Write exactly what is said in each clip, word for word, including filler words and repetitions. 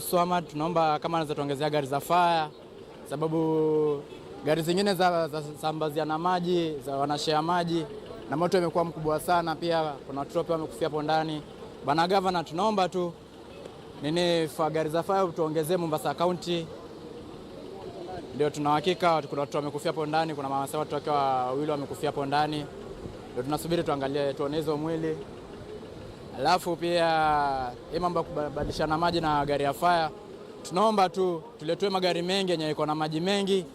Swamad, tunaomba kama anaweza tuongezea gari za fire, sababu gari zingine za, za sambazia na maji, za wanashare maji, na moto imekuwa mkubwa sana pia, kuna watoto pia wamekufia hapo ndani. Bwana Gavana, tunaomba tu nini fa gari za fire tuongezee Mombasa County. Ndio tuna hakika kuna watoto wamekufia hapo ndani, kuna mama, watoto wake wawili wamekufia hapo ndani. Ndio tunasubiri tuangalie, tuone hizo mwili. Alafu pia hii mambo ya kubadilishana maji na gari ya fire, tunaomba tu tuletewe magari mengi yenye iko na maji mengi.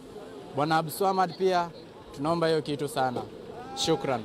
Bwana Abdulswamad pia tunaomba hiyo kitu sana. Shukran.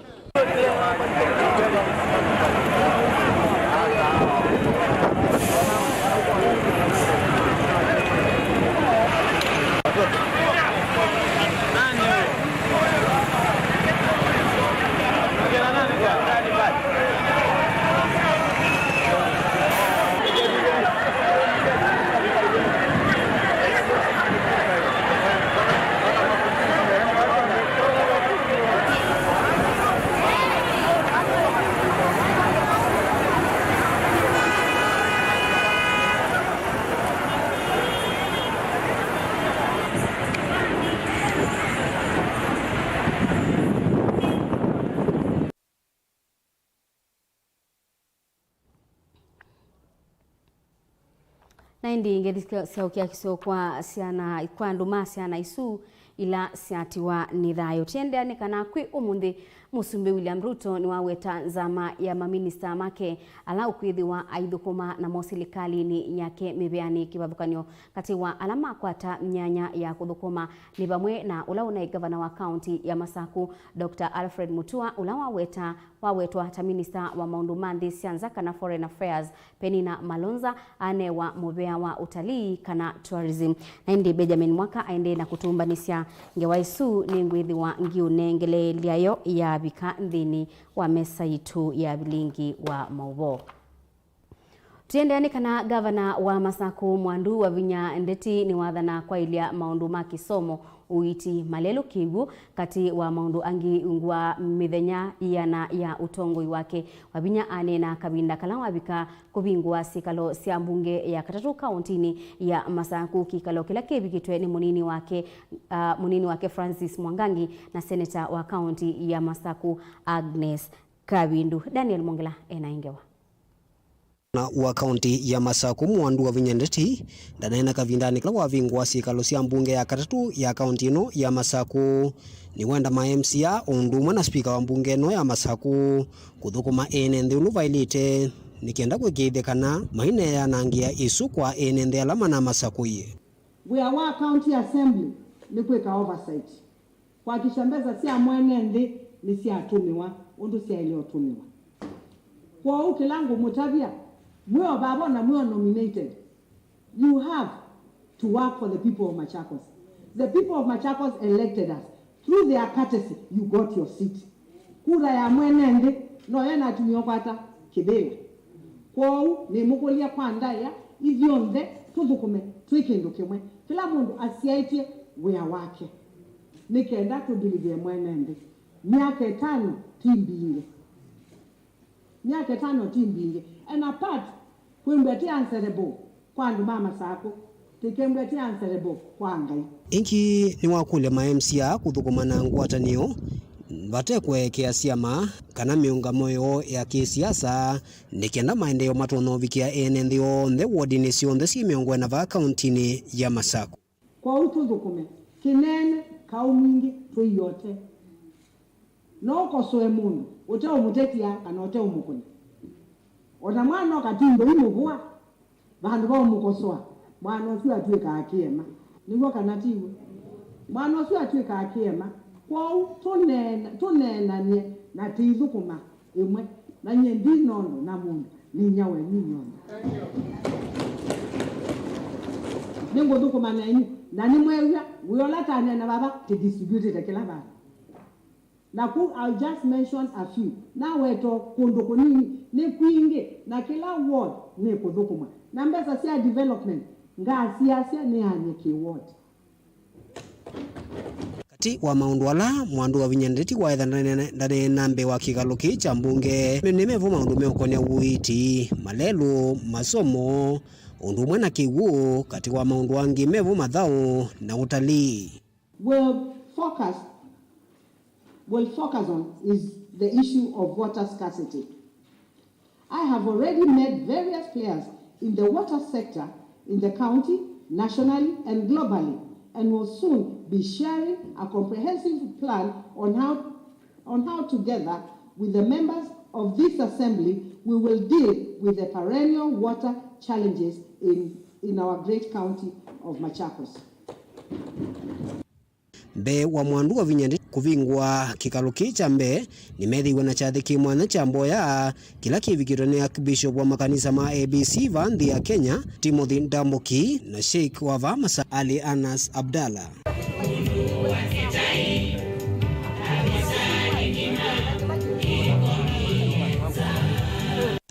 Na ĩndĩ ngethi sya ũkiakisyo kwa syana, kwa andũ ma syana isu ila syatiwa nĩ thayũ. Tiendea nĩ kana kwĩ ũmũnthĩ, Mũsumbĩ William Ruto nĩwaweta nzama ya maminista make ala ũkwĩthĩwa aithũkũma namo silikalĩnĩ yake mĩveanĩ. Kĩvathũkany'o katĩ wa ala makwata myanya ya kũthũkũma nĩ vamwe na ũla ũnaĩ ngavana wa kaunti ya Masaku, Doctor Alfred Mutua, ũla waweta wawetwa ta minista wa maũndũ ma nthĩ sya nza kana foreign affairs, Penina Malonza, anewa mũvea wa ũtalii kana tourism. Na ĩndĩ Benjamin Mwaka aendee na kũtũmbanĩsya ngewa ĩsu nĩngwĩthĩwa ngiũnengeleelya yo yavika nthĩnĩ wa mesa yitũ ya vilingi wa maũvoo. Tũiendeea nĩ kana ngavana wa Masaku Mwandu Wavinya Ndeti nĩwathana kwaĩlya maũndũ ma kĩsomo, ũiiti, malelũ, kĩw'ũ, katĩ wa maũndũ angĩ ungu wa mĩthenya ĩana ya ũtongoi wake. Wavinya aneena kavinda kala wavika kũvingũa syĩkalo sya mbunge ya katatũ kaũntinĩ ya Masaku, kĩkalo kĩla kĩvikĩtwe nĩ mũnini wake, ah, mũnini wake Francis Mwangangi na seneta wa kaũnti ya Masaku Agnes Kavindu. Daniel Mwongela ena ngewa. Na wa kaunti ya Masaku, Mwandu Wavinya Ndeti, ndaneena kavindanĩ kala wavingũa syĩkalo sya mbunge ya katatũ ya kaunti ĩno ya Masaku. Nĩwenda ma M C A o ũndũ ũmwe na spika wa mbunge ĩno ya Masaku kũthũkũma ene nthĩ ũndũ vaĩlĩte, nĩ kenda kũĩkĩĩthya kana maineanangĩa ĩsu kwa ene nthĩ ala manamasakũie. Wĩa wa County Assembly nĩ kwĩka oversight. Kuhakikisha mbesa sya mwene nthĩ nĩsyatũmĩwa ũndũ syaĩle ũtũmĩwa. Kwoou kĩla ngũmũtavya, mwĩ o vava na mwĩ o nominated, you have to work for the people of Machakos. The people of Machakos elected us. Through their courtesy, you got your seat. Kura ya mwene nthĩ noyo ĩnatũmie ũkwata kĩvĩla. Kwoou nĩmũkũlya kwa ndaĩa, ithyonthe tũthũkũme twĩ kĩndũ kĩmwe, kĩla mũndũ asyaĩtye wĩa wake. Nĩ kenda tũndilivye mwene nthĩ. Myaka ĩtano ti mbingĩ. Myaka ĩtano ti mbingĩ. And apart, kwĩmbwa ti answerable kwa andũ ma Masaku, tĩkembwa ti answerable kwa Ngai. Ĩngĩ nĩwakũlya ma M C A kũthũkũma na ngwatanĩo vate kũekea syama kana mĩũngamo yoo ya kĩsiasa, nĩ kenda maendeeo matonya ũvikĩa ene nthĩ onthe wodinĩ syonthe syĩ mĩongo ĩna vaa kauntinĩ ya Masaku. Kwoou tũthũkũme kĩnene, kaũ mwingĩ, tũiote. No ũkosoe mũndũ ũteũmũtetia kana ũteũmũkũna. O na mwana ũkatindo imũvũa, vandũ va ũmũkosoa, mwana ũsu atw'ĩkaa kĩema. Nĩw'o kana tiw'o? Mwana ũsu atw'ĩkaa kĩema. Kwoou tũneena-, tũneenany'e na tĩithũkũma ĩmwe, na nyie ndi nondũ na mũndũ, nĩ inya wenyu inyw'onthe. Nĩngũthũkũma nenyu, na nĩmwew'a wĩa ũla taneena vava, tĩdistributĩte kĩla vandũ. Na ku, I'll just mention a few. Naweta kũndũ kũnini, nĩ kwingĩ, na kĩla ward nĩkũthũkũmwa. Na mbesa sya development, ngasiasya nĩany'e kĩ ward. Katĩ wa maũndũ ala Mwandu Wavinya Ndeti waetha ndaneena, ndaneena mbee wa kĩkalo kĩĩ kya mbunge, nĩ mevo maũndũ meũkonea ũiiti, malelũ, masomo, ũndũ ũmwe na kĩw'ũ, katĩ wa maũndũ angĩ me vo mathaũ na ũtalii. Will focus, will focus on is the issue of water scarcity. I have already met various players in the water sector in the county, nationally and globally, and will soon be sharing a comprehensive plan on how, on how together with the members of this assembly we will deal with the perennial water challenges in, in our great county of Machakos. Mbee wa mwandu wa vinya kũvingũa kĩkalo kĩĩ kya mbee, nĩmethĩiwe na kyathĩ kĩ mwanya kya mboya, kĩla kĩvikĩtwe nĩ Archbishop wa makanisa ma A B C vaa nthĩ ya Kenya, Timothy Ndambuki, na Sheikh wa vaa Masa Ali Anas Abdallah.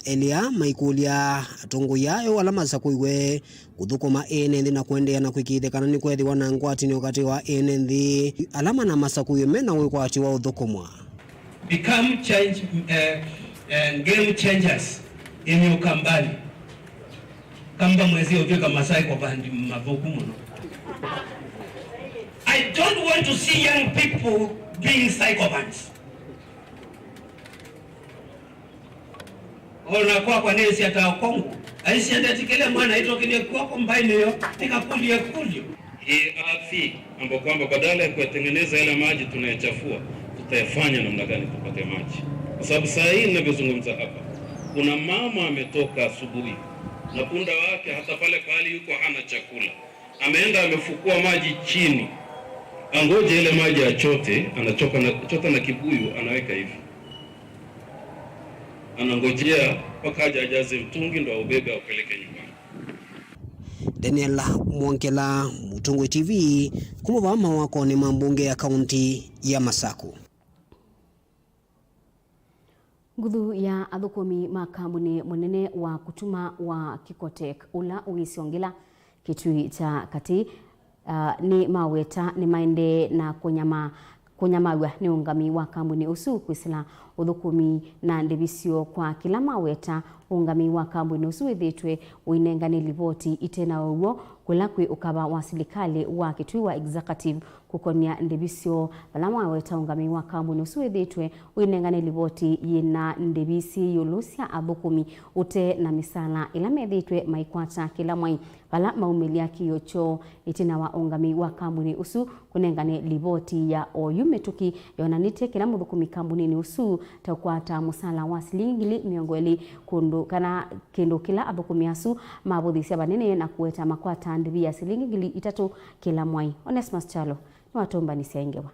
Elĩ aa maikũlya atongoi aa eũ ala masakũiwe kũthũkũma ene nthĩ na kũendeea na kũĩkĩĩthya kana nĩkweethĩwa na ngwatanĩo katĩ wa ene nthĩ ala manamasakũie me na wĩkwatyo wa ũthũkũmwa. Become change, eh, eh, game changers in your company. Kamba mwezi ũtwĩka masycophant mathũku mũno. I don't want to see young people being sycophants. O na kwakwa nĩsya ta Kongo. Aisye ndetikĩle mwana aitokĩlye kw'oko mbaĩnĩ yo, nĩkakũlye ĩkũlyo. Hii ardhi ambayo kwamba badala ya kuyatengeneza yale maji tunayachafua, tutayafanya namna gani tupate maji? Kwa sababu saa hii ninavyozungumza hapa, kuna mama ametoka asubuhi na punda wake, hata pale pahali yuko hana chakula. Ameenda amefukua maji chini, angoje ile maji achote, anachoka na, chota na kibuyu, anaweka hivi. Anangojea mpaka aje ajaze mtungi ndo aubebe aupeleke nyumbani. Daniel Mwongela, Mũtongoi T V, kuma vaa mawakonĩ ma mbunge ya kaunti ya Masaku. Nguthu ya athũkũmi ma kambuni mũnene wa kũtuma wa Kicotec, ũla ũisyongela Kitui kya Katĩ, ah, nĩmaweta nĩmaendee na kũnyama, kũnyamaw'a nĩ ũngami wa kambuni ũsu kwĩsĩla ũthũkũmi na ndĩvi syoo, kwa kĩla maweta ũngami wa kambuni ũsu wĩthĩĩtwe ũinengane livoti ĩte na ũw'o kũla kwĩ ũkava wa silikalĩ wa Kitui wa executive kũkonĩa ndĩvi syoo, vala maweta ũngami wa kambuni ũsu wĩthĩĩtwe ũinengane livoti yĩna ndĩvi syĩ ĩũlũ sya athũkũmi ũte na mĩsaala ĩla methĩĩtwe maikwata kĩla mwai, vala maumĩlya kĩĩo kyoo ĩtina wa ũngami wa kambuni ũsu kũnengane livoti ya oyu mĩtũkĩ yonanĩtye kĩla mũthũkũmi kambuninĩ ũsu ta ũkwata mũsaala wa silingi ngili mĩongo ĩlĩ kũndũ kana kĩndũ kĩla athũkũmi asu mavũthĩsya vanene na kũweta makwata ndĩvi ya silingi ngili itatũ kĩla mwai. Onesmus Kyalo nĩwatũmbanisye ngewa.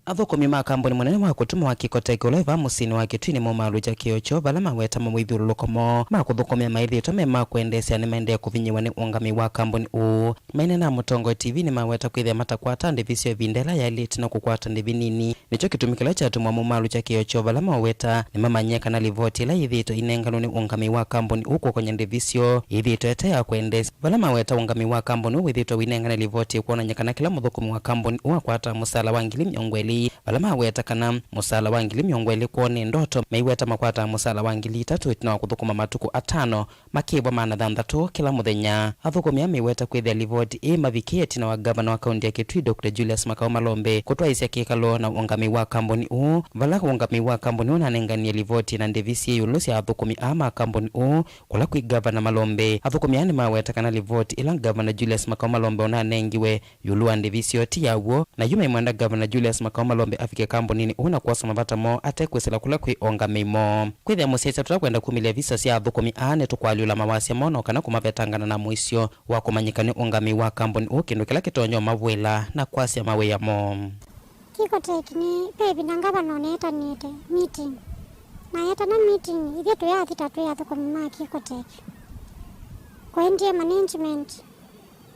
Athũkũmi ma kambuni mũnene wa kũtuma wa Kicotec ũla wĩ vaa mũsyĩnĩ wa Kitui nĩmaumalũkya kĩĩo kyoo vala maweta mawĩthyũlũlũko moo ma kũthũkũmĩa maĩthĩĩtwe me ma kwendeesya nĩmaendee kũvinyĩĩwa nĩ ũngami wa kambuni ũũ. Maineena na Mũtongoi T V nĩmaweta kwĩthĩa matakwata ndĩvi syoo ĩvinda ĩla yaĩlĩte na kũkwata ndĩvi nini. Nĩkyo kĩtumi kĩla kyatuma maumalũkya kĩĩo kyoo vala maweta nĩmamanyie kana livoti ĩla yĩthĩĩtwe ĩinenganwe nĩ ũngami wa kambuni ũũ kũkon'ya ndĩvi syoo yĩthĩĩtwe ĩte ya kwendeesya. Vala maweta ũngami wa kambuni ũũ wĩthĩĩtwe ũinengane livoti ĩkwonany'a kana kĩla mũthũkũmi wa kambuni ũũ akwataa mũsaala wa ngili mĩongo ĩlĩ, vala maweta kana mũsaala wa ngili mĩongo ĩlĩ kwoo nĩ ndoto, meiweta makwataa mũsaala wa ngili itatũ ĩtina wa kũthũkũma matukũ atano, makĩĩvwa maana thanthatũ kĩla mũthenya. Athũkũmi aa meiweta kwĩthĩa livoti ĩĩ mavikĩe ĩtina wa ngavana wa kaunti ya Kitui, Doctor Julius Makau Malombe, kũtwaĩĩsya kĩkalo na ũngamĩi wa kambuni ũũ, vala ũngamĩi wa kambuni ũũ ũnanenganie livoti na ndĩvi syĩ ĩũlũ sya athũkũmi aa ma kambuni ũũ, kũla kwĩ Ngavana Malombe. Athũkũmi aa nĩmaweta kana livoti ĩla Ngavana Julius Makau Malombe ũnanengiwe ĩũlũ wa ndĩvi syoo ti ya w'o, na yu maimwenda Ngavana Julius Makau Malombe avike kambuninĩ ũũ na kwosa mavata moo ate kwĩsĩla kũla kwĩ ongamĩi moo. Kwĩthĩa mũsyaĩĩsya tũtakwenda kumĩlya visa sya athũkũmi aa, nĩtũkũalyũla mawasya moo no kana kũmavetangana na mũisyo wa kũmanyĩka nĩ ũngamĩi wa kambuni ũũ, kĩndũ kĩla kĩtonya ũmavũĩla na kwasya mawĩa moo. Kicotec nĩ, ve ĩvinda ngavana ũneetanĩte meeting, na etana meeting, ithyĩ tũyathi ta twĩ athũkũmi ma Kicotec. Kũendie management,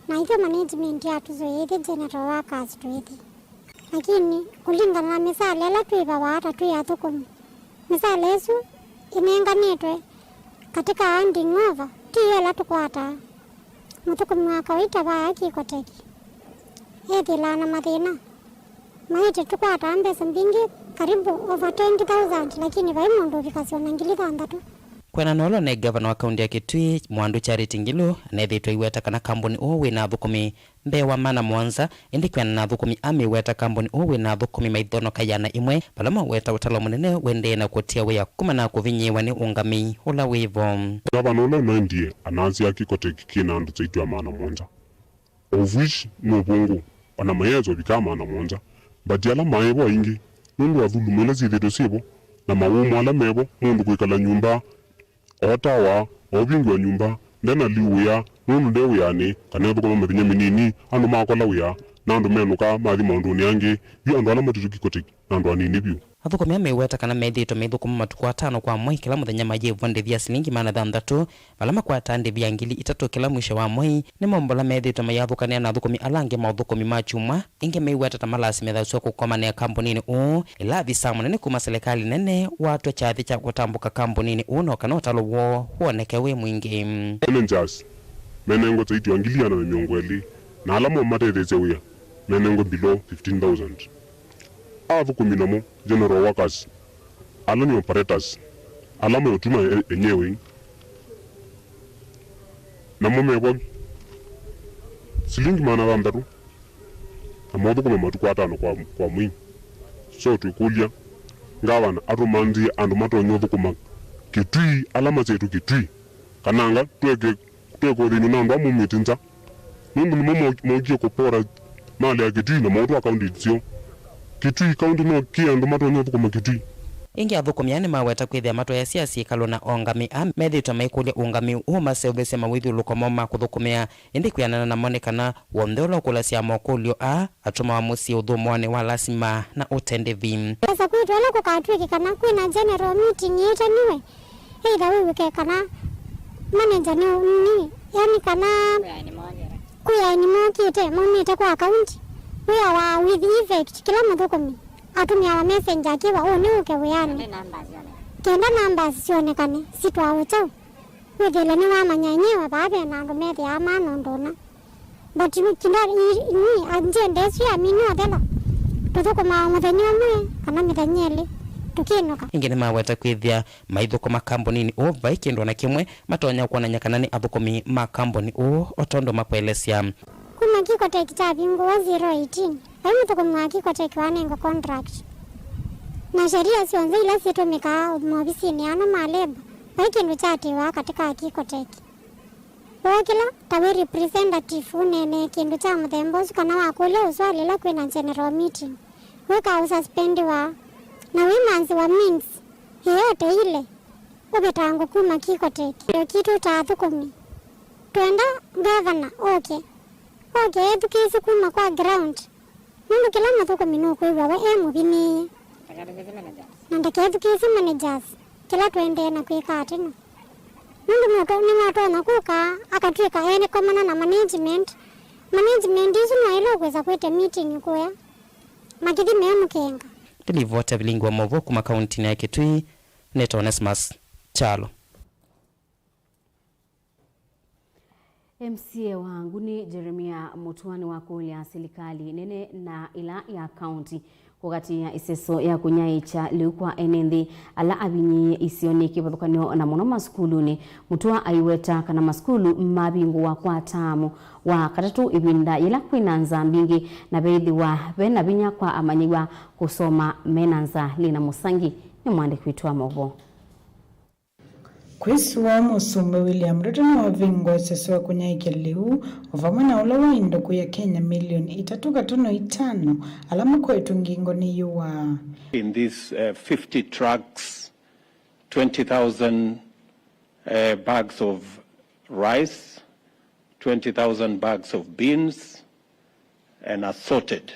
na ithyĩ management yatũ twĩ ithyĩ general workers twĩthi. Lakini kũlingana na mĩsaala ĩla twĩvawa ta twĩ athũkũmi, mĩsaala ĩsu ĩnenganĩtwe katika handing over, ti yo ĩla tũkwataa. Mũthũkũmi wa kawaita vaa Kicotec ethĩlaa na mathĩna maĩtye tũkwataa mbesa mbingĩ, karibu over twenty thousand, lakini vai mũndũ ũvikasya ona ngili thanthatũ. Kwĩanana na ũla ũnaĩ ngavana wa kaunti ya Kitui, Mwandũ Charity Ngilu, anethĩĩtwe aiweta kana kambuni ũũ wĩ na athũkũmi mbee wa maana mũonza, ĩndĩ kwĩanana na athũkũmi amĩweta kambuni ũũ wĩ na athũkũmi maithonoka ĩana ĩmwe, vala maweta ũtalo mũnene ũendee na kũtia wĩa kumana na kũvinyĩĩwa nĩ ũngamĩi ũla wĩvo. Ngavana ũla ũnaendie anasya Kikoteki kĩ na andũ taitũ ya maana mũonza, of which nĩ ũvũngũ, ona mayeswa vikaa maana mũonza, but ala maĩ vo aingĩ, nũndũ wa thulumu ila syĩthĩĩtwe syĩ vo, na mawũmũ ala me vo, mũndũ kwĩkala nyũmba otawa, ovingũa nyũmba, ndenaliu wĩa, nũndũ nde wĩanĩ, kana ethũkũma mĩthenya mĩnini, andũ makola wĩa, na andũ menũka mathi maũndũnĩ angĩ, yu andũ ala matitũ Kikoteki, na andũ anini vyũ. Athũkũmi aa meweta kana methĩĩtwe maithũkũma matukũ atano kwa mwei, kĩla mũthenya mayĩvwa ndĩvi ya silingi maana thanthatũ, vala makwataa ndĩvi ya ngili itatũ kĩla mwisho wa mwei. Nĩ mombola methĩĩtwe mayathũkanĩa na athũkũmi ala angĩ ma ũthũkũmi ma kyumwa. Ĩngĩ meweta ta malasimĩthasw'a kũkomanĩa kambuninĩ ũũ, ĩla avisaa mũnene kuma silikalĩ nene watw'a kyathĩ kya kũtambũka kambuninĩ ũũ no kana ũtalo woo woneke wĩ mwingĩ. Managers menengwe taiti wa ngili ĩana na mĩongo ĩlĩ, na ala mo matetheesya wĩa menengwe below fifteen thousand. Athũkũmi namo general workers, ala nĩ operators, ala meũtuma e-, enyewe, namo mevwa silingi maana thanthatũ, na mothũkũma matukũ atano kwa, kwa mwei. So twĩkũlya, ngavana atũmanthĩe andũ matonya ũthũkũma Kitui, ala masyĩtwe Kitui, kananga tweke tweka ũthĩny'o na andũ amwe maumĩte nza, nũndũ nĩmo mo-, mokie kũpora malĩ ya Kitui na maũtwaa kaunti syo. Kitui kaunti no kĩ andũ matonya ũthũkũma Kitui. Ĩngĩ athũkũmi aa nĩmaweta kwĩthĩa matwaĩasya syĩkalo na ongamĩ aa methĩĩtwe maikũlya ũngamĩ ũũ maseũvĩsye mawĩthyũlũko moo ma kũthũkũmĩa, ĩndĩ kwĩanana namo nĩ kana w'onthe ũla ũkũlasya mokũlyo aa atũmawa mũsyĩ ũthũmũanĩ wa lasima na ũte ndĩvi. Kũasa kwitũ ĩla kũkatw'ĩke kana kwĩ na general meeting yĩtaniwe, either wĩw'ĩke kana manager nĩ, nĩ, yani kana kwĩ aeni mokĩte maumĩte kwa akaunti, wĩawa with effect kĩla mũthũkũmi atũmĩawa messenger akĩwa ũũ nĩ ũke wĩanĩ, kenda numbers syonekane sitwawe kyaũ. Wĩthĩle nĩwamanya enyewe vaa ve na andũ methĩaa maana ũndũ ũna. But kinda i-, ni anjende ĩsu ya mini othela tũthũkũmaa mũthenya ũmwe kana mĩthenya ĩlĩ tũkĩnũka. Ĩngĩ nĩmaweta kwĩthĩa maithũkũma kambuninĩ ũũ vai kĩndũ o na kĩmwe matonya kwonany'a kana nĩ athũkũmi ma kambuni ũũ, o tondũ makũelesya. Kuma Kikoteki kyavingũwa zero eighteen, vai mũthũkũmi wa Kikoteki wanengwa contract. Na sheria syonthe ila syĩtũmĩkaa maovisinĩ ano ma labour, vai kĩndũ kyatĩĩwa katĩ ka Kikoteki. Wookĩla ta wĩ representative ũneenee kĩndũ kya mũthemba ũsu kana wakũlya ũswali ĩla kwĩ na general meeting, wĩka ũsuspendiwa na wĩmanthĩwa means yoyote ile ũvetangwe kuma Kikoteki. Kĩo kitũ ta athũkũmi, twenda ngavana oke, oke ethukĩĩsye kuma kwa ground. Nũndũ kĩla mũthũkũmi nũkwĩw'a we e mũvinĩĩe. Na ndakethukĩĩsye managers kĩla tũendee na kwĩka atĩ no. Nũndũ nũto-, nĩwatonya kũka akatw'ĩka enikomana na management. Management ĩsu no ĩla ũkwĩsa kwĩtya meeting kũya makĩthi meemũkĩnga. Ndĩlivota vilingi wa maũvoo kuma kauntinĩ ya Kitui, nĩtawa Onesmus Kyalo. M C A wa Nguni Jeremia Mũtua nĩwakũlya silikalĩ nene na ĩla ya kaunti kũgatĩĩa ĩseso ya kũnyaĩĩkya lĩu kwa ene nthĩ ala avinyĩĩe isionĩ kĩvathũkany'o na mũno masukulunĩ. Mũtua aiweta kana masukulu mavingũwa kwa taamu wa katatũ ĩvinda yĩla kwĩna nzaa mbingĩ na veĩthĩwa vena vinya kwa amanyĩw'a kũsoma mena nzaa. Lina Mũsangi nĩ mũandĩki witũ wa maũvoo. Kwĩsĩwa Mũsumbĩ William Ruto nĩwavingũa ĩseso ya kũnyaĩĩkya lĩu, o vamwe na ũla wa indo kũya Kenya milioni itatũ katono itano ala makoetwe ngingo nĩ yũa. In these, uh, fifty trucks, twenty thousand, uh, bags of rice, twenty thousand bags of beans, and assorted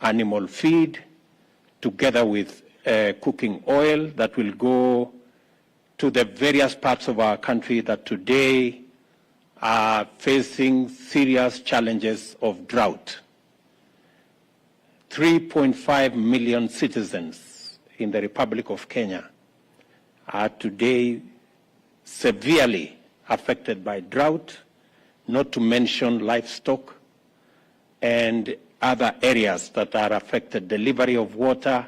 animal feed, together with, uh, cooking oil that will go to the various parts of our country that today are facing serious challenges of drought. Three point five million citizens in the Republic of Kenya are today severely affected by drought, not to mention livestock and other areas that are affected, delivery of water,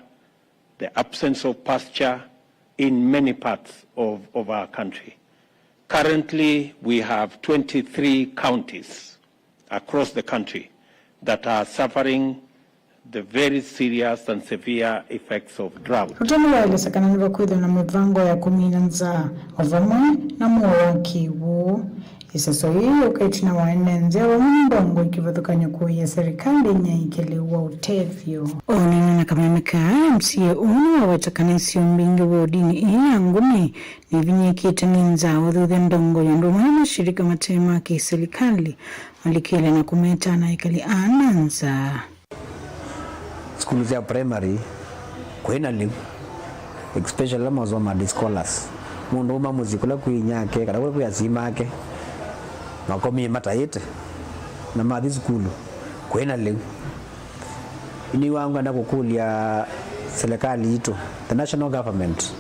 the absence of pasture, in many parts of, of our country. Currently, we have twenty-three counties across the country that are suffering the very serious and severe effects of drought. Ruto nĩwaelesya kana nĩvakwĩthĩwa na mĩvango ya kũmina nzaa o vamwe na mũuo wa kĩw'ũ. Ĩseso yĩĩ yũka ĩtina wa ene nzĩa vamwe na ndongoi kĩvathũkany'o kũĩa serikali inyaiĩkye lĩu wa ũtethyo. Oonana na kameme kaa, M C A ũũ nĩwaweta kana isio mbingĩ wodinĩ ĩĩ ya Nguni nĩvinyĩĩkĩte nĩ nzaa, ũthuthya ndongoi ũndũ ũmwe na mashirika mate ma kĩsilikalĩ malikĩle na kũmeta na ekali aa na nzaa. Sukulu sya primary kwĩ na lĩu, especially ala masoma day scholars. Mũndũ uma mũsyĩ kũla kwĩ inyake kana kũla kwĩ asyai make, makomie mataĩte na mathi sukulu, kwĩ na lĩu. Nĩw'a ngwenda kũkũlya silikalĩ yitũ, the national government,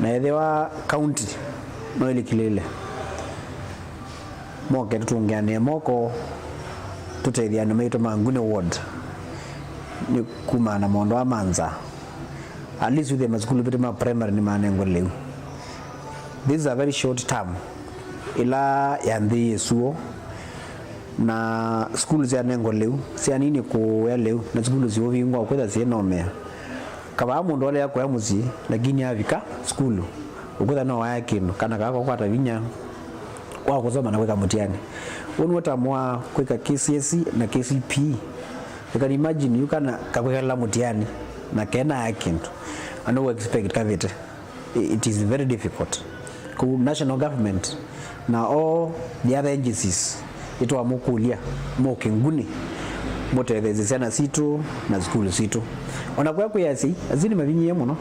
na ethĩwa county no ĩlikĩlĩle, moke tũtũngĩanĩe moko, tũtethye andũ maitũ ma Nguni ward nĩ kumana na maũndũ aa ma nzaa. At least wĩthĩe masukulu maitũ ma primary nĩmanengwa lĩu. This is a very short term ĩla yanthĩie suo, na sukulu syanengwa lĩu, syanini kũya lĩu, na sukulu siũvingwa ũkwĩtha syĩnomea. Kavaa mũndũ alea kũya mũsyĩ, lakini avika sukulu, ũkwĩtha no waya kĩndũ, kana kaa kakwata vinya wa kũsoma na kwĩka mũtiani. Ũũ nĩw'o tamu wa kwĩka K C S E na K C P E. You can imagine you kana kakwĩkala mũtiani na kenaya kĩndũ, and no expect kavĩte. It is very difficult. Kũu national government na all the other agencies, nĩtwamũkũlya mũke Nguni mũtetheesye syana sitũ na sukulu sitũ. Ona kũya kwĩ asyai, asyai nĩmavinyĩĩe mũno.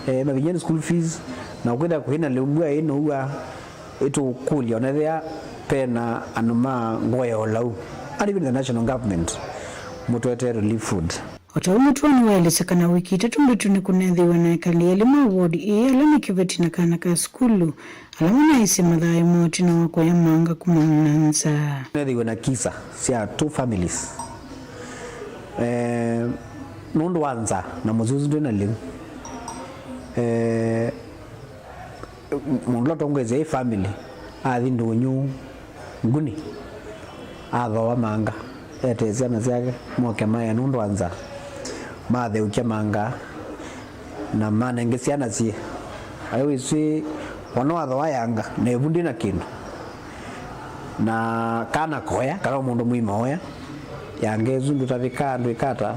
Eh, mavinyĩĩe nĩ school fees, na ũkwĩthĩa kwĩna lĩu mbua ĩnũua, ĩtũkũlya ona ethĩa pena andũ ma ngoo ya ũlau, and even the national government, mũtũetee relief food. O ta ũu mũtuo nĩwaelesya kana wiki itatũ mbĩtu nĩkũneethĩiwe na ekali elĩ ma ward ĩĩ ala nĩ kĩveti na kana ka sukulu, ala manaisye mathayũ moo ĩtina wa kũya manga kumana na nzaa. Neethĩiwe na kisa sya two families, eh, nũndũ wa nzaa na mũsyĩ ũsu ndwĩ na lĩu. Eh, mũndũ ũla ũtongoesye ĩ family athi ndũnyũ Nguni, athooa manga, etee syana syake moke maye nũndũ wa nzaa. Matheũkya manga na manenge syana syĩ. Aĩ wĩsĩ, wana wathooa yanga, na ĩvu ndĩ na kĩndũ. Na kana koya, kana mũndũ mũima oya, yanga ĩsu ndũtavĩkaa, ndwĩkata.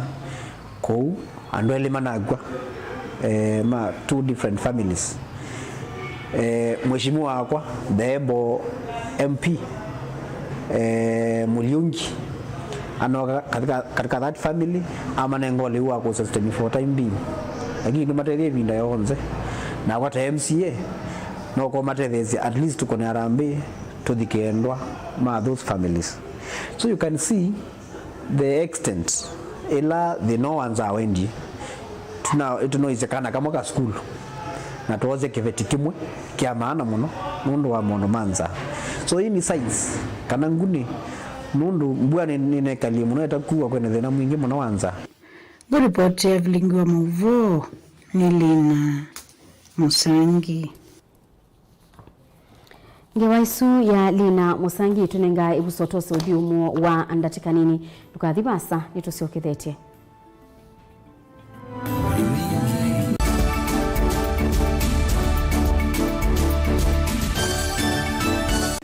Kũu andũ elĩ manakw'a, eh, ma two different families. Eh, mheshimiwa wakwa, the able M P, eh, Muliungi, anoka katika, katika that family, amanenga ũlĩu wa kũsustain for time being. Lakini nĩmatethie ĩvinda yonthe. Nakwa ta M C A, no kũmatetheesya at least tũkone harambee, tũthike endwa ma those families. So you can see, the extent ĩla thĩna ũũ wa nzaa waendie, tũna-, tũnoisye kana kamwe ka sukulu, na twoosya kĩveti kĩmwe kya maana mũno nũndũ wa maũndũ ma nzaa. So hii ni signs kana Nguni, nũndũ mbua nĩ-, nĩnekalie mũno ĩtakuwa, kwĩna thĩna mwingĩ mũno wa nzaa. Ngũripoti ya vilingi wa maũvoo nĩ Lina Mũsangi. Ngewa ĩsu ya Lina Mũsangi ĩtũnengaa ĩvuso twose ũthyũmũo wa ndatĩka nini. Ndũkathi vaasa, nĩtũsyokethetye.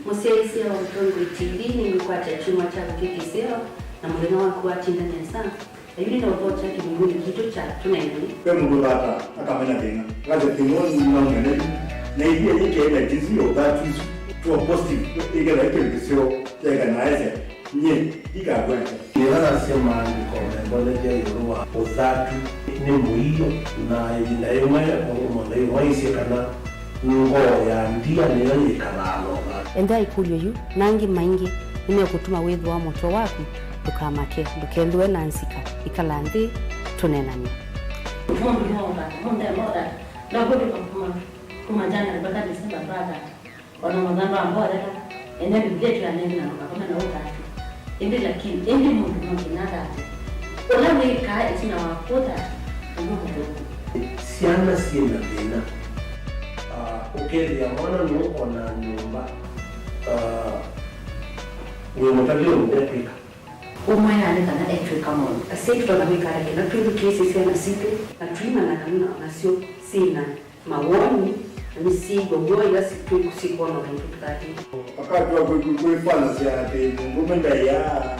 Mũsyaĩĩsya wa Ũtongoi T V nĩngũkwata kyumwa kya vũkĩ kĩseo, na mũthenya waku watinda nesa. Yu nĩ na ũthokya kĩvunguni kitũ kya tũnenani. Ve mũndũ ũthata akamena thĩna, akasya thĩna ũũ nĩnaumena yu, na ĩthĩa yĩkee na ĩtĩsĩ ya ũthatu isu, tũa positive, ĩkethwa ĩ kĩndũ kĩseo kyaĩka na aesya, nyie ndikakwata. Yĩla nasya maandĩko membonethya ĩũlũ wa ũthatu nĩ mũio, na ĩvinda yĩmwe mũndũ mũtheu waisye kana ngoo ya ndia nĩyo yĩkalaa na ũthatu. Ethĩa ĩkũlyo yu na angĩ maingĩ nĩmekũtuma wĩthũa mũtwe waku. Ndũkamake, ndũkethũe na nzika. Ĩkala nthĩ, tũneenany'e. Mũndũ no ũthata, mũndũ ema ũthata. Ndakũtũka kuma, kuma January mpaka December ndwathata. Ona mũthanga wa mbotheka, ene Biblia ĩtwĩanĩte na ndũkakome na ũthatu. Ĩndĩ lakini, ĩndĩ mũndũ no nginya athate. Ũla wĩkaa ĩtina wa kũthata, ũndũ mũthũku. Syana syĩ na thĩna. Ah, ũkethĩa mwana nũkona nyũmba, ah, wĩ mũtavya ũndũ ekwĩka. Ũmwe yaani kana etw'ĩka maũndũ. Asyai tũtonya kwĩka ata kĩla twĩthukĩĩsye syana sitũ na tũimanya kana nasyo syĩ na mawoni na nĩsyĩw'a w'o ĩla sikwĩkũsya kwona maitũ tũthatĩte? Wakati wa kwĩ-, kwĩ-, kwĩfanasya atĩ mũndũme ndaiaa,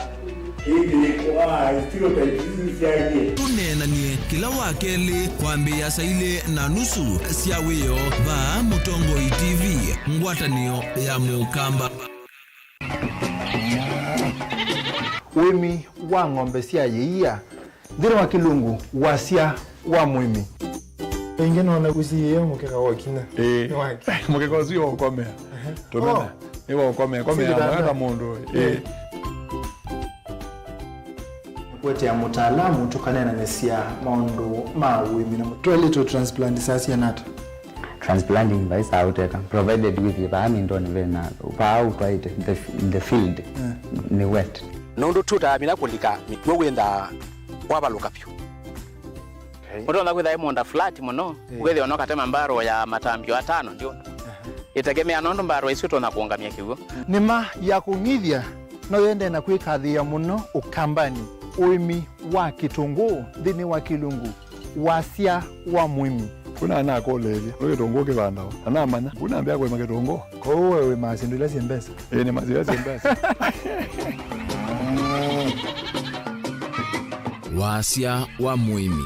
ĩndĩ kwa stereotypes isu syaie. Tũneenanie kĩla wa kelĩ kwambĩĩa saa ilĩ na nusu sya wĩoo vaa Mũtongoi T V, ngwatanĩo ya Mũkamba. Ũĩmi wa ng'ombe sya yĩia. Nthĩnĩ wa Kĩlungu, wasya wa mũĩmi. Ĩngĩ noona kũsiĩĩa mũkeka wa kinya. Ĩĩ. Nĩ wake. Mũkeka ũsu ũkomea. Tũmena. Oh. Nĩ wa ũkomea. Komea. Sitanda. Mwaka mũndũ. Ĩĩ. Ĩĩ. Kũetea mũtaalamu tũkaneenanĩsya maũndũ ma ũĩmi na mũ-, toilet transplant saa siana ata? Transplanting vai saa ũteka, provided with vaa mindoni vena, vaa ũtwaĩte, the, the field, yeah, nĩ wet. Nũndũ tũtamina kũlika mĩkw'ũ wĩnthaa wavalũka vyũ. Okay. Ũtonya kwĩtha ĩ mũũnda flat mũno, yeah, ũkethĩa ona ũkatema mbarũ ya matambio atano ndio. Aha. Ĩtegemea nũndũ mbarũ isu ũtonya kũũngamya kĩw'ũ. Nĩma ya kũng'ithya no yende na kwĩkathĩĩa mũno Ũkambanĩ, ũĩmi wa kĩtũngũũ nthĩnĩ wa Kĩlungu. Wasya wa mũĩmi. Kuna anakũlĩĩlye, nĩ kĩtũngũũ kĩvandawa? Na namanya, kuna ambĩa kũĩma kĩtũngũũ. Kwoou we wĩmaa syĩndũ ila syĩ mbesa? Ĩĩ, nĩmaa syĩndũ ila syĩ mbesa. Wasya wa mũĩmi.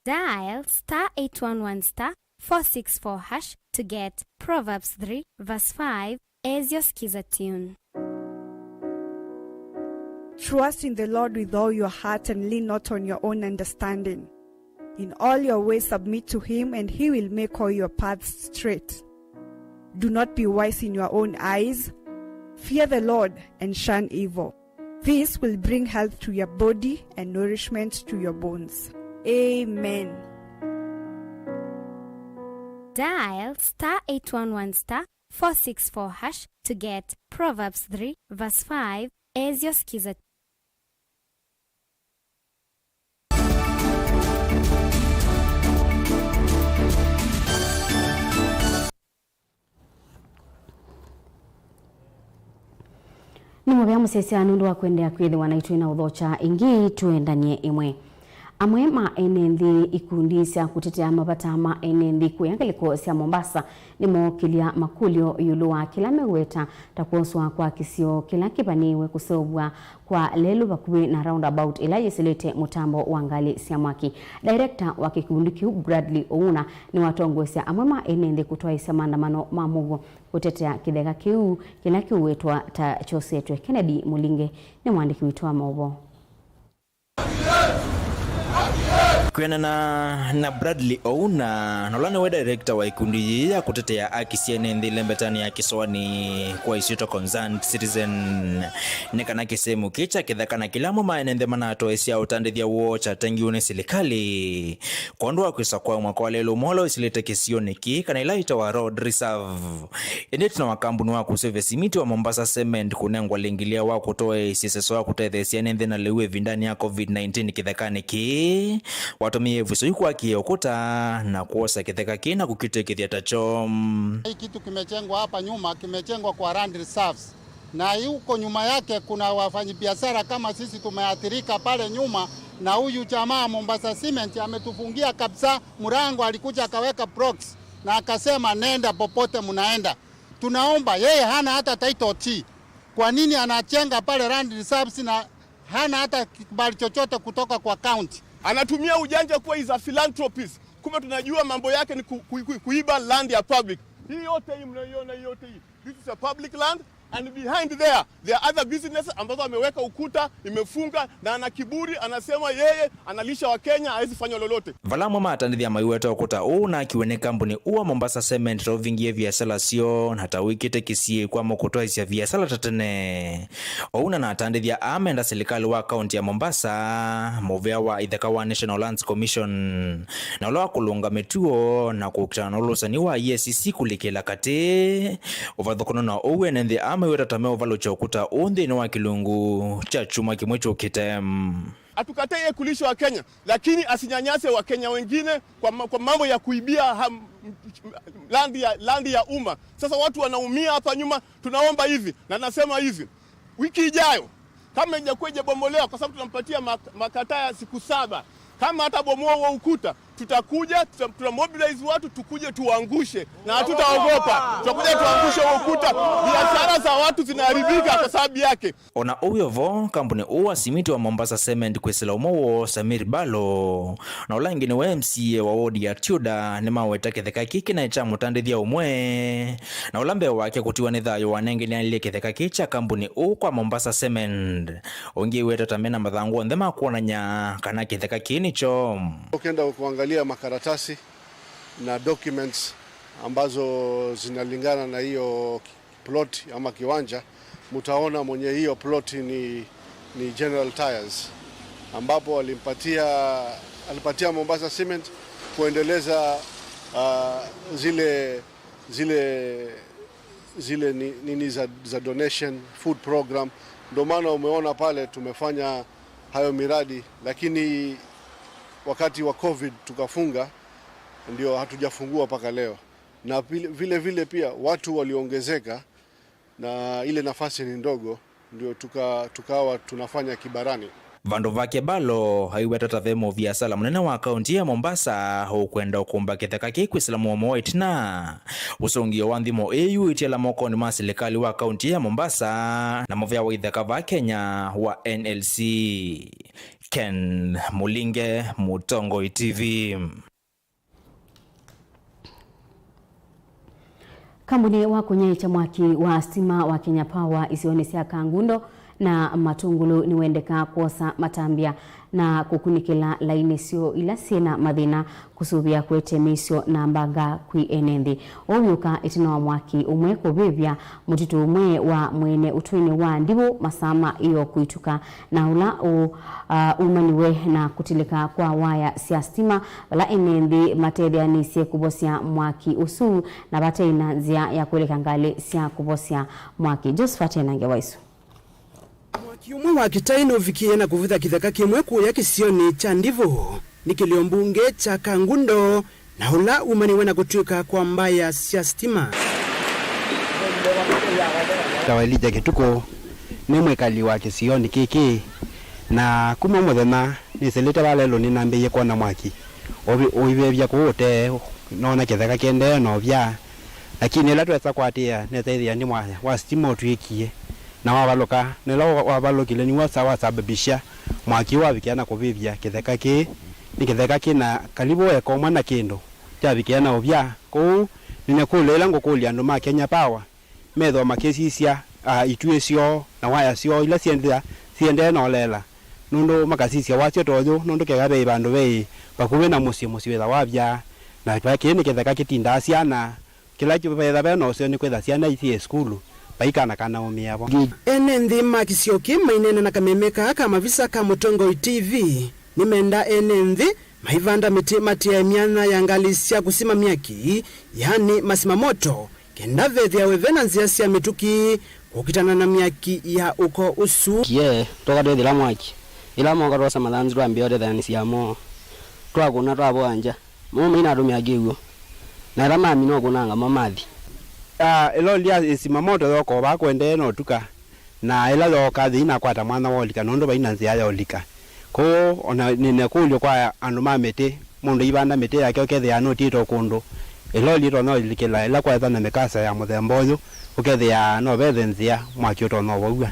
Dial star eight one one star four six four hash to get Proverbs three verse five as your Skiza tune. Trust in the Lord with all your heart and lean not on your own understanding. In all your ways submit to him, and he will make all your paths straight. Do not be wise in your own eyes. Fear the Lord and shun evil. This will bring health to your body and nourishment to your bones. Amen. Dial star eight one one star four six four hash to get Proverbs three verse five as your Skiza. Nĩ mũvea mũsyaĩĩsya nũndũ wa kũendeea kwĩthĩwa naitũ na ũthokya ĩngĩ. Tũendanie ĩmwe. Amwe ma ene nthĩ, ikundi sya kũtetea mavata ma ene nthĩ kũya ngalĩko sya Mombasa nĩmookĩlya makũlyo ĩũlũ wa kĩla meũweta ta kwoswa kwa kĩsio kĩla kĩvanĩĩwe kũseũvw'a kwa lelũ vakuvĩ na roundabout ĩla yĩsĩlĩte mũtambo wa ngalĩ sya mwaki. Director wa kĩkundi kĩu, Bradley Ouna, nĩwatongoesya amwe ma ene nthĩ kũtwaĩĩsya maandamano ma mũuo kũtetea kĩtheka kĩu kĩla kĩũwetwa ta kyosetwe. Kennedy Mũlinge nĩ mwandĩki witũ wa maũvoo. Kwĩanana na Bradley Ouna, na ũla nĩwe director wa ikundi yĩĩ ya kũtetea aki sya ene nthĩ ĩlembetanĩ ya kĩsoanĩ kwa isyĩtwa Concerned Citizen, nĩ kana kĩsemu kĩĩ kya kĩtheka na kĩla amwe ma ene nthĩ manatoesya ũtandĩthya woo kyatengiwe nĩ silikalĩ kwondũ wa kwĩsa kwa mwako wa lelũ ũmwe ũla wĩsĩlĩte kĩsionĩ kĩĩ, kana ĩla ĩtawa Road Reserve. Ĩndĩ ĩtina wa kambuni wa kũseũvya simiti wa Mombasa Cement kũnengwa lĩngĩlĩa wa kũtoeesya ĩseso wa kũtetheesya ene nthĩ na lĩu ĩvindanĩ ya covid nineteen kĩthekanĩ kĩĩ, watũmĩie ĩvuso yu kwakĩa ũkũta na kwosa kĩtheka kĩĩ na kũkĩtw'ĩkĩthya takyo. Hii kitu kimejengwa hapa nyuma, kimejengwa kwa land reserves. Na huko nyuma yake kuna wafanyabiashara kama sisi tumeathirika pale nyuma, na huyu jamaa Mombasa Cement ametufungia kabisa mlango, alikuja akaweka blocks na akasema, "Nenda popote mnaenda." Tunaomba, yeye hana hata title deed. Kwa nini anajenga pale land reserves na hana hata kibali chochote kutoka kwa county? Anatumia ujanja kuwa is a philanthropist. Kumbe tunajua mambo yake ni ku-, ku-, ku-, kuiba land ya public. Hii yote hii mnayoiona, hii yote hii, this is a public land, and behind there, there are other businesses ambazo ameweka ukuta, imefunga, na ana kiburi, anasema yeye analisha Wakenya, hawezi fanya lolote. Vala amwe ma atandĩthya maiweta ũkũta ũũ ũnakiwe nĩ kambuni ũũ wa Mombasa Cement ta ũvingie viasala syoo na ta wĩkĩte kĩsiĩĩkwamo kũtwaĩsya viasala ta tene. Ouna na atandĩthya aa menda silikalĩ wa kaunti ya Mombasa, mũvĩa wa itheka wa National Lands Commission, na ũla wa kũlũnga mĩtuo na kũkitana na ũlũsani wa E A C C kũlikĩla katĩ. Ũvathũkano na ũu, ene nthĩ aa maiweta ta meũvalũkya ũkũta ũũ nthĩnĩ wa kĩlungu kya kyumwa kĩmwe kyũkĩte. Hatukatai yeye kulisha Wakenya, lakini asinyanyase Wakenya wengine kwa, ma- kwa mambo ya kuibia ham, land ya, land ya umma. Sasa watu wanaumia hapa nyuma. Tunaomba hivi na nasema hivi, wiki ijayo kama ijakuwa ijabomolewa, kwa sababu tunampatia mak- makataa ya siku saba, kama hatabomoa huo ukuta, tutakuja tuta, tutamobilize watu tukuje tuangushe, na hatutaogopa. Tutakuja tuangushe huo ukuta, biashara za watu zinaharibika kwa sababu yake. O na ũu wĩ o vo, kambuni ũũ wa simiti wa Mombasa Cement kwĩsĩla ũmwe woo, Samir Balo, na ũla ĩngĩ nĩwe M C A wa wodi ya Tudor, nĩmaweta kĩtheka kĩĩ kĩnaĩ kya mũtandĩthya ũmwe, na ũla mbee wake kũtiwa nĩ thayũ wanengelanilye kĩtheka kĩĩ kya kambuni ũũ kwa Mombasa Cement. Ũngĩ weta ta mena mathangũ onthe ma kwonany'a kana kĩtheka kĩĩ nĩkyo. Ukienda kuangalia makaratasi na documents ambazo zinalingana na hiyo plot ama kiwanja, mtaona mwenye hiyo plot ni, ni General Tyres, ambapo alimpatia, alipatia Mombasa Cement kuendeleza uh, zile zile zile ni- nini za, za donation food program. Ndio maana umeona pale tumefanya hayo miradi, lakini wakati wa covid tukafunga, ndio hatujafungua mpaka leo, na vile vile, vile pia watu waliongezeka na ile nafasi ni ndogo, ndio tuka, tukawa tunafanya kibarani. Vandũ vake, Balo aiweta ta ve mũviasala mũnene wa kaunti ya Mombasa ũkwenda ũkũmba kĩtheka kĩĩ kwĩsĩla mũomo wa ĩtina. Ũsũngĩo wa nthimo ĩĩ yu ĩtiala mokonĩ ma silikalĩ wa kaunti ya Mombasa na mũvea wa ithaka va Kenya wa N L C. Ken Mũlinge, Mũtongoi T V. Kambuni wa kũnyaĩĩkya mwaki wa sitima wa Kenya Power isionĩ sya Kangundo na Matungulu nĩwendekaa kwosa matambya na kũkunĩkĩla lainĩ syoo ila syĩ na mathĩna kũsũvĩa kũete mĩisyo na mbanga kwĩ ene nthĩ. Ũu wĩũka ĩtina wa mwaki ũmwe kũvĩvya mũtitũ ũmwe wa Mwene ũtũinĩ wa Ndivũ masaa ma ĩoo kũituka, na ũla ũ, uh, umaniwe na kũtilĩka kwa waya sya sitima, vala ene nthĩ matetheanĩsye kũvosya mwaki ũsu, na vate na nzĩa ya kũlĩka ngalĩ sya kũvosya mwaki. Josephat ena ngewa isu. Mwaki ũmwe wa kĩtai nũvikĩe na kũvutha kĩtheka kĩmwe kũya kĩsionĩ kya Ndivũ nĩ kĩlio mbunge kya Kangundo, na ũla umaniwe na kũtw'ĩka kwa mbaya sya sitima. Tawa Elija Kĩtukũ nĩ mwĩkali wa kĩsionĩ kĩkĩ, na kuma mũthenya nĩsĩlĩte vala lelũ nĩnambĩĩie kwona mwaki ũivevya kũu ũtee noona kĩtheka kĩendee na ũvya, lakini ĩla twesa kũatĩĩa nesa ĩthĩa nĩ mwaya wa sitima ũtw'ĩkie. Na wavalũka, na ĩla wavalũkile nĩw'o sa wasababisha mwaki ũũ wavikĩa na kũvĩvya kĩtheka kĩĩ. Nĩ kĩtheka kĩ na kalivu eka ũmwe na kĩndũ kyavikĩa na ũvya. Kwoou nĩnĩkũlyo ĩla ngũkũlya andũ ma Kenya Power methĩwa makĩsisya, a, ituĩ syoo na waya syoo ila syendea, siendee na ũleela, nũndũ makasisya wasyo ta ũyũ, nũndũ keka veĩ vandũ veĩ vakuvĩ na mũsyĩ, mũsyĩ wĩtha wavya, na kĩĩ nĩ kĩtheka kĩtindaa syana. Kĩla kĩvetha ve na ũseo nĩ kwĩtha syana isyĩ sukulu, vai kana kanaũmĩa vo. Ene nthĩ ma kĩsio kĩĩ maineena na kameme kaa ka mavisa ka Mũtongoi T V nĩmenda ene nthĩ maivanda mĩtĩ matiae myanya ya ngalĩ sya kũsima myaki, yaani masima moto, kenda vethĩawe ve na nzĩa sya mĩtũkĩ kũkitana na myaki ya ũko ũsu. Kie, twoka twethĩla mwaki. Ĩla mooka twosa mathanzu twambĩĩa ũtetheanĩsya moo. Twakũna twavoa ngya. Mo mainatũmĩa kĩw'ũ, na ĩla mamina ũkũnanga mo mathi. Aa, ĩloli ya ĩsima moto yooka o vaa kũendee na ũtuka, na ĩla yooka yĩinakwata mwanya wa ũlika nũndũ vai na nzĩa ya ũlika. Kwoou o na nĩ na ĩkũlyo kwa andũ ma mĩtĩ, mũndũ aivanda mĩtĩ yake ũkethĩa nũtiĩte o kũndũ ĩloli ĩtonya ũlikĩla, ĩla kwaetha na mĩkasa ya mũthemba ũyũ, ũkethĩa no vethe nzĩa mwaki ũtonya ũvow'a.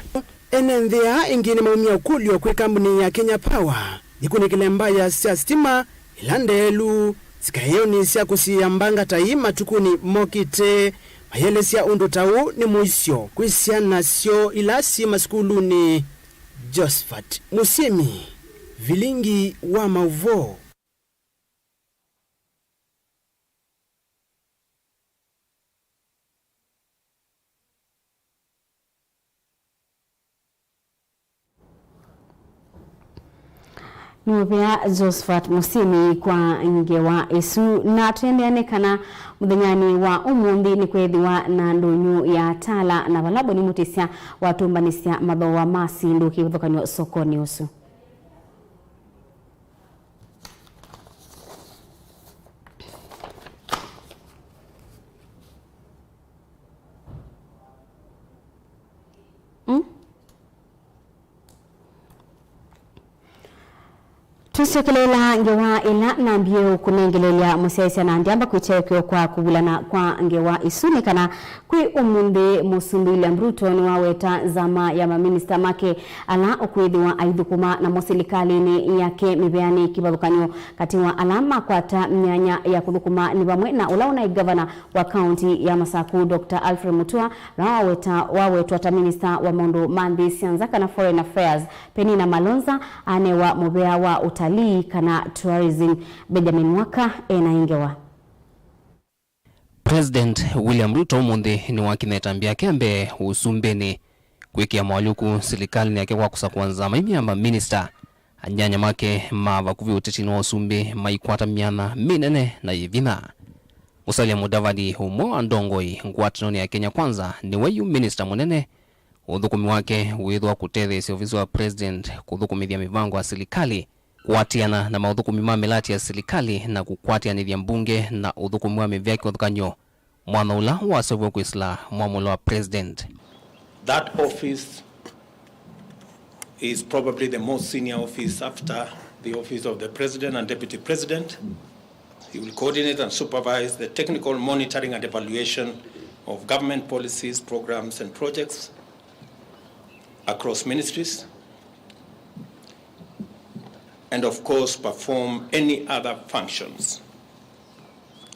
Ene nthĩ aa ĩngĩ nĩmaumya ũkũlyo kwĩ kambuni ya Kenya Power yĩkunĩkĩle mbaya sya sitima ila ndeelu sikaĩonĩ sya kũsiĩĩa mbanga ta ii matukũnĩ mokĩte, mayĩelesya ũndũ ta ũũ nĩ mũisyo kwĩ syana syoo ila syĩ masukulunĩ. Josephat Mũsyĩmi, Vilingi wa Maũvoo. Nĩ mũvea Josephat Mũsyĩmi kwa ngewa ĩsu, na tũendeane kana mũthenyanĩ wa ũmũnthĩ nĩkwethĩwa na ndũnyũ ya Tala na vala Boni Mũtĩsya watũmbanĩsya mathooa ma syĩndũ kĩvathũkany'o sokonĩ ũsu. Mm? Tũsyokeleela ngewa ĩla nambie ũkũnengeleelya mũsyaĩĩsya, na ndyamba kwĩkya ũkĩo kwa kũvulana kwa ngewa isu nĩ kana kwĩ ũmũnthĩ Mũsumbĩ William Ruto nĩwaweta nzama ya maminista make ala ũkwĩthĩwa aithũkũma namo silikalĩnĩ yake mĩveanĩ kĩvathũkany'o. Katĩ wa ala makwata myanya ya kũthũkũma nĩ vamwe na ũla ũnaĩ ngavana wa kaunti ya Masaku, Doctor Alfred Mutua, na waweta, wawetwa ta minista wa maũndũ ma nthĩ sya nza kana foreign affairs, Penina Malonza, anewa mũvea wa utalii kana tourism. Benjamin Mwaka ena ngewa. President William Ruto ũmũnthĩ nĩwakinyĩte mbĩa yake mbee ũsumbĩnĩ kwĩkĩa moalyũku silikalĩnĩ yake kwa kũsakũa nzama imwe ya maminista. Anyanya make ma vakuvĩ ũtetinĩ wa ũsumbĩ maikwata myanya mĩnene na yĩ vinya. Musalia Mudavadi, ũmwe wa ndongoi ngwatanĩonĩ ya Kenya Kwanza, nĩwe yu minista mũnene. Ũthũkũmi wake wĩthĩwa kũtetheesya ovisi wa president kũthũkũmĩthya mĩvango ya silikalĩ, kũatĩana na maũthũkũmi ma mĩlatĩ ya silikalĩ, na kũkwatĩanĩthya mbunge na ũthũkũmi wa mĩvĩa kĩvathũkany'o, mwanya ũla waseũviw'e kwĩsĩla mwamũlo wa president. That office is probably the most senior office after the office of the president and deputy president. He will coordinate and supervise the technical monitoring and evaluation of government policies, programs, and projects across ministries, and of course, perform any other functions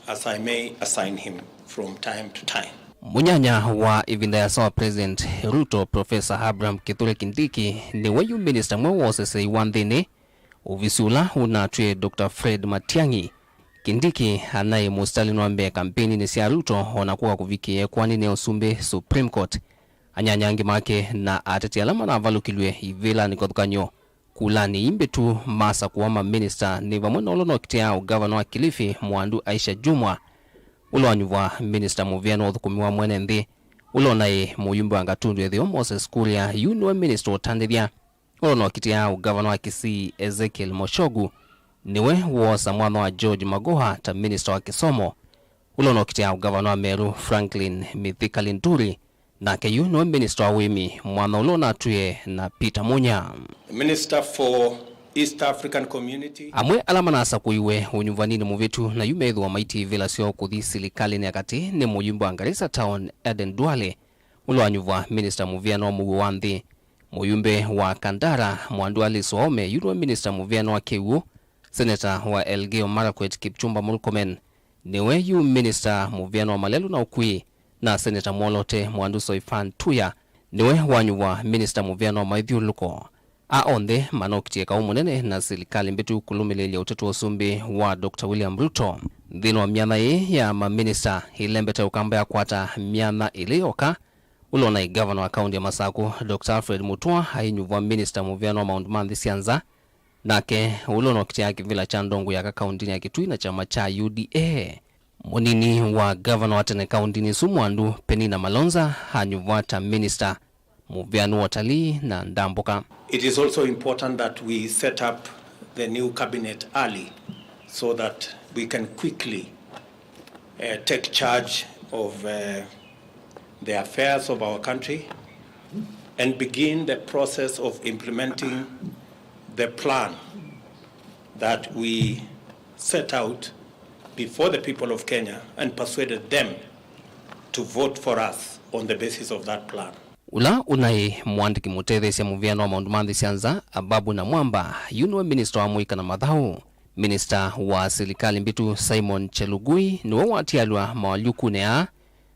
as I may assign him from time to time. Mũnyanya wa ĩvinda yĩasa wa President Ruto, Professor Abraham Kithure Kindiki, nĩwe yu minista mweũ wa ũseseĩ wa nthĩnĩ, ovisi ũla ũnatw'ĩe Doctor Fred Matiang'i. Kindiki anaĩ mũsitalĩnĩ wa mbee kampeininĩ sya Ruto, o na kũka kũvikĩa ĩkoani nĩ ũsumbĩ Supreme Court. Anyanya angĩ make na ateti ala manavalũkilw'e ivĩlanĩ kĩvathũkany'o kulanĩ ii mbĩtu masakũa maminista nĩ vamwe na ũla ũnokitĩa ũngavana wa Kilifi, Mwandu Aisha Jumwa, ũla wanyuvwa minista mũvĩanĩ wa ũthũkũmi wa mwene nthĩ, ũla ũnaĩ mũyumbe wa Gatundu Ĩtheo, Moses Kuria, yu nĩwe minista ũtandĩthya, ũla ũnokitĩa ũngavana wa Kisii, Ezekiel Mochogu, nĩwe woosa mwanya wa George Magoha ta minista wa kĩsomo, ũla ũnokitĩa ũngavana wa Meru, Franklin Mithika Linturi, nake yu nĩwe minista wa ũĩmi, mwanya ũla ũnatw'ĩe na Peter Munya. The Minister for East African Community. Amwe ala manasakũiwe ũnyuvaninĩ mũvĩtu na yu methĩwa maitie ivĩla syoo kũthi silikalĩnĩ ya katĩ nĩ mũyumbe wa Garissa Town, Aden Duale, ũla wanyuvwa minista mũvĩanĩ wa mũuo wa nthĩ, mũyumbe wa Kandara, Mwandu Alice Waume, yu nĩwe minista mũvĩanĩ wa kĩw'ũ, seneta wa Elgeyo Marakwet, Kipchumba Murkomen, nĩwe yu minista mũvĩanĩ wa malelũ na ũkui, na seneta mwolote Mwandu Soifan Tuya nĩwe wanyuvwa minista mũvĩanĩ wa maithyũlũlũko. A onthe manokitye kaũ mũnene na silikalĩ mbĩtu kũlũmĩlĩĩlya ũteti wa ũsumbĩ wa Doctor William Ruto. Nthĩnĩ wa myanya ĩĩ ya maminista, ĩlembete ũkamba yakwata myanya ĩlĩ yoka, ũla ũnaĩ ngavana wa kaunti ya Masaku, Doctor Alfred Mutua, ainyuvwa minista mũvĩanĩ wa maũndũ ma nthĩ sya nza, nake ũla ũnokitĩa kĩvĩla kya ndongoi ya kauntinĩ ya Kitui na kyama kya U D A. Mũnini wa ngavana wa tene kauntinĩ ĩsu Mwandu, Penina Malonza, anyuvwa ta minista mũvĩanĩ wa ũtalii na ndambũka. It is also important that we set up the new cabinet early so that we can quickly, uh, take charge of, uh, the affairs of our country and begin the process of implementing the plan that we set out before the people of Kenya and persuaded them to vote for us on the basis of that plan. Ũla ũnaĩ mũandĩki mũtetheesya mũvĩanĩ wa maũndũ ma nthĩ sya nza, Ababu Namwamba, yu nĩwe minista wa mũika na mathaũ. Minista wa silikalĩ mbĩtu, Simon Chelugui, nĩwe watialw'a mawalyũkunĩ aa,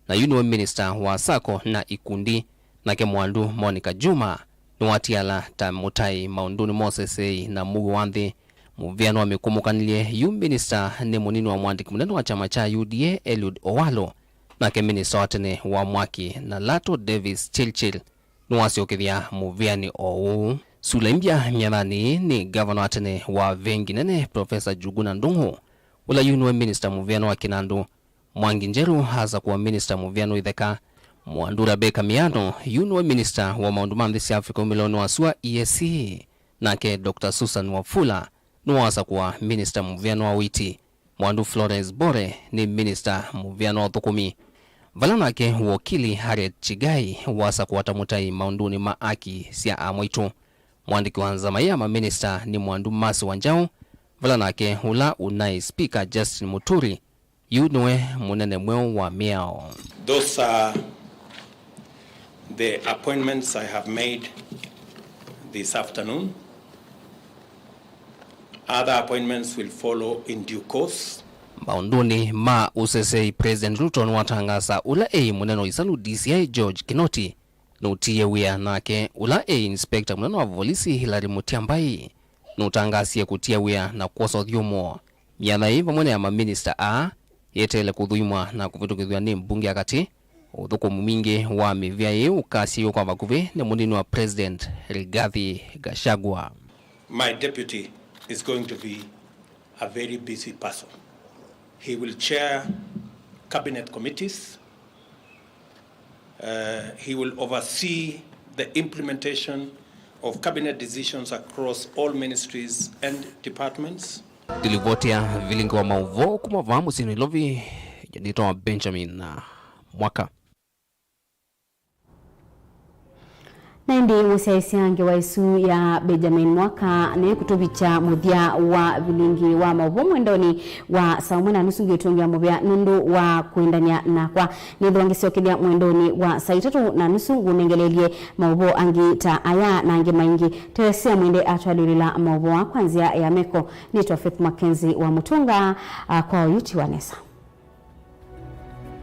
na yu nĩwe minista wa sacco na ikundi. Nake Mwandu Monica Juma nĩwatiala ta mũtai maũndũnĩ ma ũseseei na mũuo wa nthĩ. Mũvĩanĩ wa mĩkũmũkanĩlye, yu minista nĩ mũnini wa mũandĩki mũnene wa kyama kya U D A, Eliud Owalo, nake minista wa tene wa mwaki na lato, Davis Chirchir, nĩwasyokethya mũvĩanĩ o ũũ. Sula imbya myathanĩ nĩ ngavana wa tene wa vengi nene, Profesa Njuguna Ndung'u, ũla yu nĩwe minista mũvĩano wa Kinandu. Mwangi Njeru asakũa minista mũvĩano Itheka. Mwandũ Rebecca Miano yu nĩwe minista wa maũndũ ma nthĩ sya Africa umĩlonĩ wa sua, E A C. Nake Doctor Susan Wafula nĩwasakũa minista mũvĩano wa ũiiti. Mwandũ Florence Bore nĩ minista mũvĩano wa ũthũkũmi, vala nake wokili Harriet Chigai wasakũa ta mũtai maũndũnĩ ma aki sya amwaitũ. Mwandĩki wa nzama ya maminista nĩ Mwandũ Mercy Wanjaũ, vala nake ũla ũnaĩ spika Justin Muturi yu nĩwe mũnene mweũ wa mĩao. Those are the appointments I have made this afternoon. Other appointments will follow in due course. Maũndũnĩ ma ũsesei, President Ruto nĩwatangaasa ũla eĩ mũnene wa isalu D C I George Kinoti nũtiie wĩa, nake ũla eĩ inspector mũnene wa volisi Hilary Mutyambai nũtangaasie kũtia wĩa na kwosa ũthyũmũo. Myatha ĩĩ vamwe na ya maminista aa yeteele kũthũimwa na kũvĩtũkĩthw'a nĩ mbunge ya katĩ. Ũthũkũmi mwingĩ wa mĩvĩa ĩĩ ũkasyĩw'a kwa vakuvĩ nĩ mũnini wa President Rigathi Gachagua. My deputy is going to be a very busy person. He will chair cabinet committees. Uh, he will oversee the implementation of cabinet decisions across all ministries and departments. Ndilivoti ya vilingi wa maũvoo kuma vaa mũsyĩ Nairobi, nĩtawa Benjamin Mwaka. Na ĩndĩ mũsyaĩĩsya ngewa ĩsu ya Benjamin Mwaka nĩkũtũvikya mũthya wa vilingi wa maũvoo mwendonĩ wa saa ũmwe na nusu. Ngĩũtũngĩa mũvea nũndũ wa kwĩndany'a nakwa. Nĩthĩwa ngĩsyokethya mwendonĩ wa saa itatũ na nusu ngũnengeleelye maũvoo angĩ ta aya na angĩ maingĩ. Teresia Mwende atwalĩlĩla maũvoo aa kwa nzĩa ya meko. Nĩtwa Faith Mackenzie wa Mũtũnga, ah, kwa ũyu ti wa nesa.